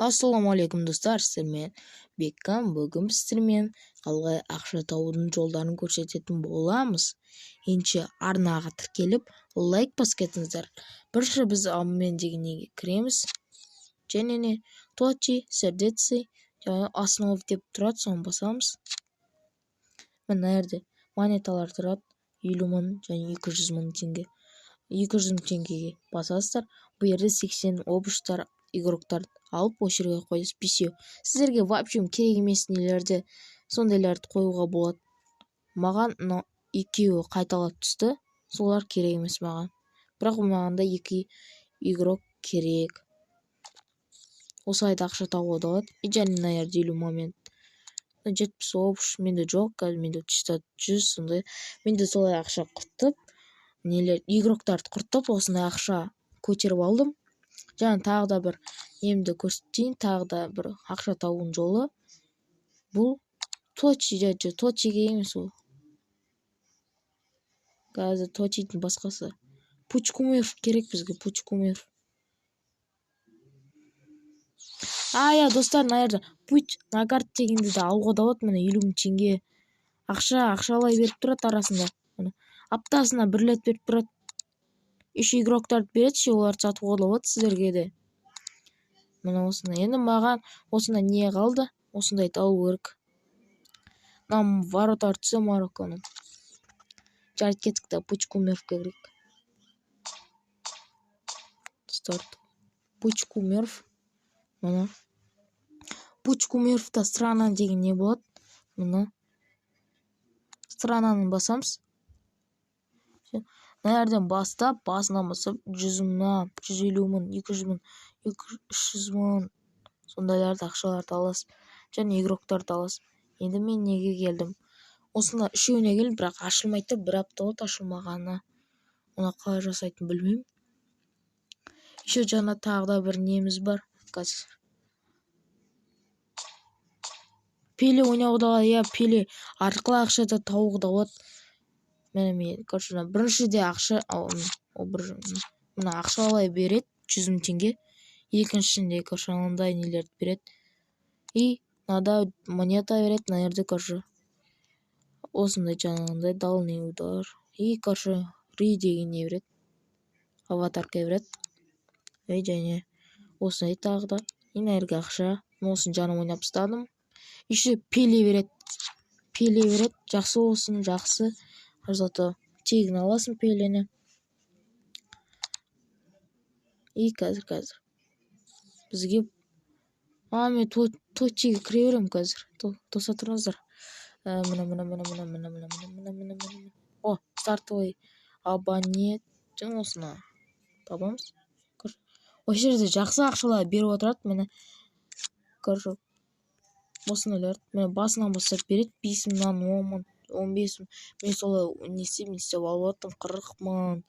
Ассалаумағалейкум, достар! Сіздермен Беккам. Бүгін біз сіздермен қалай ақша табудың жолдарын көрсететін боламыз. Ендеше арнаға тіркеліп, лайк басып кетіңіздер. Бірінші біз обмен деген неге кіреміз және не TOTY, сердце және основ деп тұрады, соны басамыз. Мына жерде монеталар тұрады, 50 000 және 200 000 теңге. 200 000 теңгеге басасыздар. Бұл жерде 80 обыштар игроктарды алып, осы жерге қоясыз, бесеу. Сіздерге вообще керек емес нелерді, сондайларды қоюға болады. Маған мынау екеуі қайталап түсті, солар керек емес маған, бірақ маған да екі игрок керек. Осылай да ақша табуға болады. И және мына жерде 50 момент, 70 обыш менде жоқ қазір, менде чисто 100 сондай. Мен де солай ақша құртып, нелер, игроктарды құртып, осындай ақша көтеріп алдым. Және тағы да бір немді көрсетейін, тағы да бір ақша табудың жолы. Бұл TOTY, TOTY-ге емес, ол қазір TOTY-дің басқасы. Путь кумиров керек бізге, путь кумиров. А, иә, достар, мына жерде путь наград дегенді де алуға да болады. Міне, 50 000 теңге ақша ақшалай беріп тұрады арасында. Міне, аптасына бір рет беріп тұрады. Еще игроктарды береді, еще оларды сатуға да болады сіздерге де. Міне, осындай. Енді маған осындай не қалды, осындайды алу керек. Мына вратарь түссе Марокконың. Жарайды, кеттік та путь кумировке кірейік. Старт, путь кумиров. Міне, путь кумировта страна деген не болады. Міне, странаны басамыз. Мына жерден бастап, басынан бастап 100 мыңнан, 150 000, 200 000, 300 000, сондайларды, ақшаларды аласыз және игроктарды аласыз. Енді мен неге келдім? Осында үшеуіне келдім, бірақ ашылмай тұр. Бір апта болды ашылмағанына. Оны қалай жасайтынын білмеймін. Еще жаңа тағы да бір неміз бар қазір. Пеле ойнауға да, иә, Пеле арқылы ақша да табуға да болады. Міне, мен, короче, біріншіде ақша, ол бір, мына ақшалай береді, 100 000 теңге. Екіншісінде, короче, мынандай нелерді береді и мынада монета береді. Мына жерде, короче, осындай жаңағындай дальний удар и, короче, ри деген не береді, аватарка береді. И және осындай тағы да. И мына жерге ақша. Осыны жаңа ойнап тастадым. Еще Пеле береді, Пеле береді, жақсы болсын, жақсы. Зато тегін аласың Пелені. И қазір бізге, а, мен TOTY-ге кіре беремін қазір, тоса тұрыңыздар. Міне, міне, міне, міне, міне, міне, міне, міне, міне, міне. О, стартовый абонент, осыны табамыз. Осы жерде жақсы ақшалар беріп отырады. Міне, короче, осындайларды, міне, басынан бастап береді: 5 мыңнан, 10 000, 15 000. Мен солай не істеп, не істеп алып жатырмын: 40 000,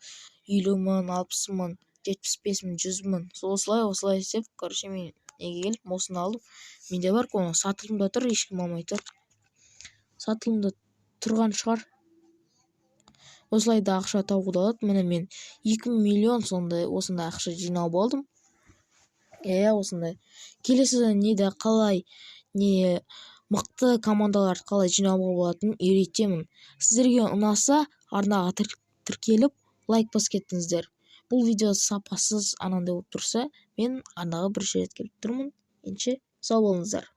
50 000, 60 000, 75 000, 100 000. Осылай, осылай істеп, короче, мен неге келіп, осыны алдым. Менде бар, оны сатылымда тұр, ешкім алмай тұр, сатылымда тұрған шығар. Осылай да ақша табуға болады. Міне, мен 2 миллион сондай, осындай ақша жинап алдым, иә, осындай. Келесі неде қалай не мықты командаларды қалай жинауға болатынын үйретемін. Сіздерге ұнаса, арнаға тіркеліп, лайк басып кетіңіздер. Бұл видео сапасыз, анандай болып тұрса, мен арнаға бірінші рет келіп тұрмын. Ендеше сау болыңыздар.